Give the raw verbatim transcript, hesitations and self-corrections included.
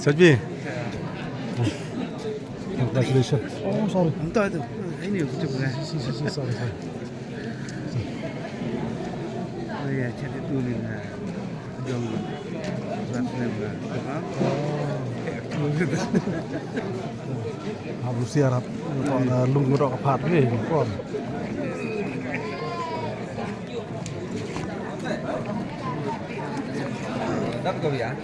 Sajbi. Congratulations. Oh, sorry. Entah tu. Ini aku cuba. Sorry, sorry, sorry. Oh ya, jadi tu ni lah. Jom. Buat ni lah. Faham? Habis siarat. Untuk ada lung untuk apa ni? Kon. Dah kau ya?